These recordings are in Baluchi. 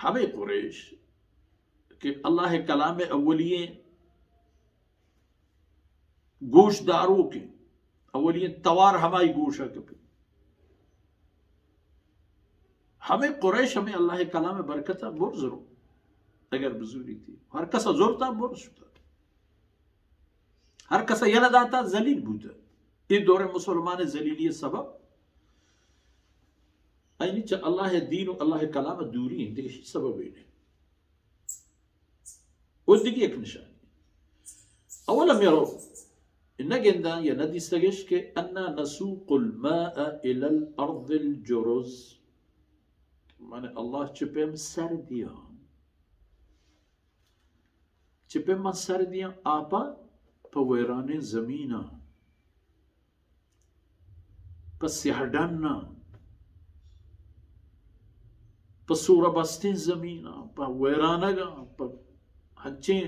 ہمے قریش کہ اللہ ءِ کلام ءِ اولی ایں گوش داروک ایں، اولی ایں توار ہمائی گوش ءَ کپی۔ ہمے قریش ہمے اللہ ءِ کلام ءِ برکت ءَ برز رو، اگر بزوری تھی۔ ہر کس ءَ زرتا برز شتا۔ ہر کس ءَ یلہ داتا، ذلیل بوتا۔ اے دور مسلمان ذلیلی سبب اینی چہ اللہ ءِ دین و اللہ ءِ کلام ءَ دوری ایں، دگہ ہچ سببے نہ ایں۔ و دگہ یک نشانی۔ اولم یروا، نہ گنداں یا نہ دیستگش کہ انا نسوق الماء الی الارض الجرز۔ من اللہ چہ پیم سر دیاں۔ چہ پیم من سر دیاں آپا پہ ویرانیں زمیناں۔ پہ سیاہ ڈناں، پہ سورہ بستیں زمیناں، پہ ویرانگاں، پہ ہنچیں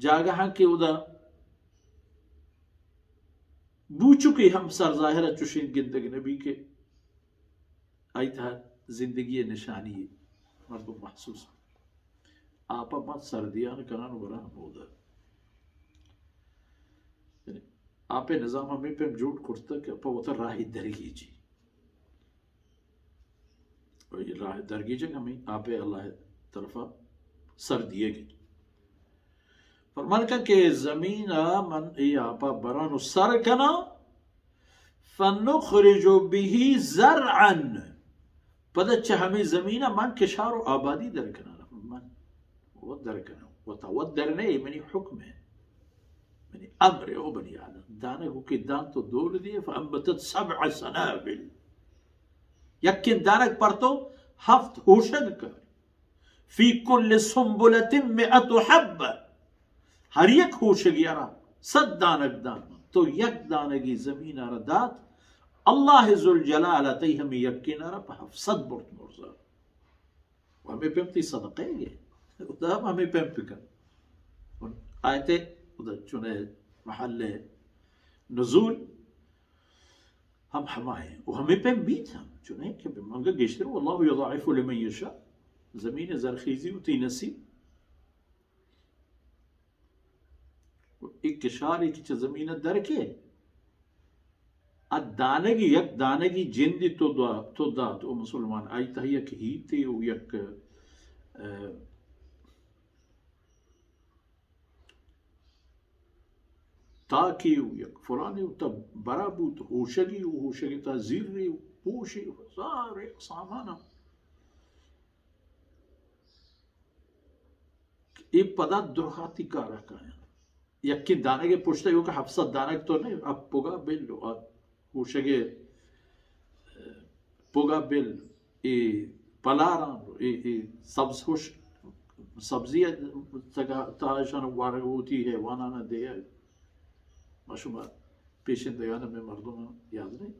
جاگہاں کہ اودا بوچکے ہم سر ظاہر ءَ چوشیں گندگ نہ بی کہ آئی تہا زندگی ءِ نشانی مردم محسوس بی۔ آپ ءَ ما سردیان کنان و بران ہمودا۔ یعنی آپ ءِ نظام ہمے پیم جوڑ کرتگ کہ پہ وتا راہی درگیجی۔ و اے راہ درگیجگ ہمے آپ ءِ اللہ ءِ طرفا سر دیگ۔ فرمان کن کہ زمین ءَ من اے آپ ءَ بران و سر کناں، فنخرج به زرعا، پدا چہ ہمے زمین ءَ من کشار و آبادی در کناں۔ من وت در کناں، وت، وت در نہ، اے منی حکم ایں، منی امر ایں، او بنی آدم۔ دانگ کہ دانت و دور دیئے، فانبتت سبع سنابل، یکیں دانگ پر تو ہفت ہوشگ کاری۔ فی کل سنبلۃ مئۃ حبۃ، ہر یک ہوشگی ءَ را صد دانگ دان۔ تو یک دانگی زمین ءَ را دات، اللہ ذوالجلال ءَ تئی ہمے یکین ءَ را پہ ہفت صد برت برزا۔ و ہمے پیم تئی صدقہ ئے گے۔ خدا ہم ہمے پیم بکن۔ آیت خدا چونہ محل نزول ہم ہما ایں۔ و ہمے پیم بیت ہم، چونہ کہ بہ منگا گیشتر، واللہ یضاعف لمن یشاء، زمین زرخیزی وتی نصیب۔ و اے کشارے کہ چہ زمین در کے، ا دانگی، یک دانگی جندی تو دا، تو دات، او مسلمان، آئی تہ یک ہیتے و یک، اه، تاکے و یک فلانے و تا برا بوت، ہوشگی و ہوشگی تا زیرے و پوشے و سارے سامانا۔ اے پدا درہاتی کارا کایاں۔ یکیں دانگے پشتا یوکا ہفت صد دانگ تو نہ، ا پگا بل و ا ہوشگے پگا بل، اے پلاران، اے، اے سبز ہوش، سبزی تگا، تہا اشان وارگ ہوتی حیوانان دے۔ ما شما پیشندگان میں مردم یاد نہیں۔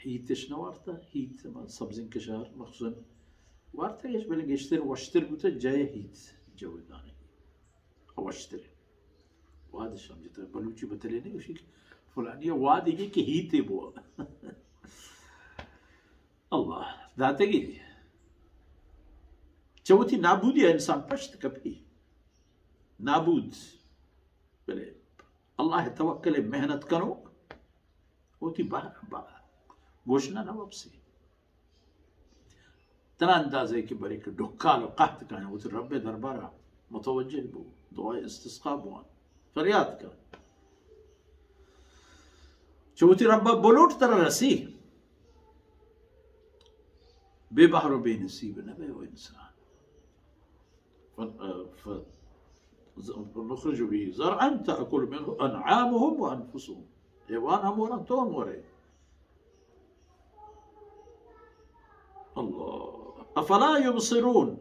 ہیتش نہ وارتا، ہیت ہما سبزیں کشار مخصوصاً وارتگش، بلے گیشتر وشتر بوتا جئے ہیت جوڑ دانگی۔ وشتر۔ وادش ہم جتا بلوچی بتلے نہیں، گوشی کہ فلانی وادی گی کہ ہیتے بوا۔ اللہ داتگی۔ چہ وتی نابودی انسان پشت کپی۔ نابود۔ بلے اللہ توکل محنت کنوک وتی بہ-، بہ-، گوشنا نہ وپسی۔ تنا اندازے کہ بریک ڈکال و قحط کائیں، وتی رب دربارا متوجہ بو، دعا استسقا بوان، فریاد کن۔ چہ وتی رب بلوٹ ترا رسی۔ بے بہر و بے نصیب نہ بے و انسان۔ ف-، ف-، ز-، نخرج به زرعا تأكل منه أنعامهم وأنفسهم۔ حیوان ہم ورن، تو ہم ورے۔ اللہ۔ افلا یبصرون۔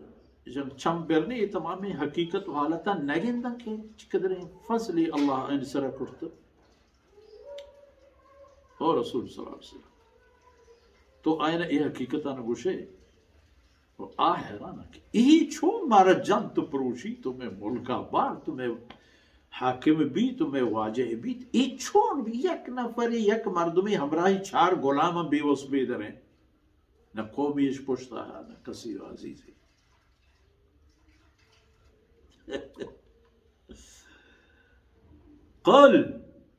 جن چم برنی تمامی حقیقت و حالتا نگندن کہ چقدریں فضلی اللہ ان سر کرت۔ او رسول صلی اللہ علیہ وسلم، تو آئین اے حقیقتان گوشے؟ و آ حیران کہ ای چون مارا جنت و پروشی، تو میں ملکا بار، تو میں حاکم بی، تو میں واجہ بیت، ای چون بی یک نفری، یک مردمی ہمراہی چار غلام بے وس بے دریں؟ نہ قومی اش پشت آہا، نہ کسی عزیزی۔ قل،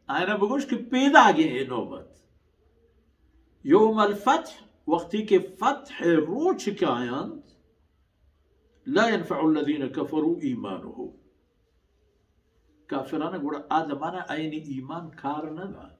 آیانا بگوش کہ پیداگیں اے نوبت۔ یوم الفتح، وقتی کہ فتح روچ کاینت، لا ينفع الذين كفروا إيمانهم۔ کافرانا گڑا آ زمانا آیانی ایمان کار نہ دات۔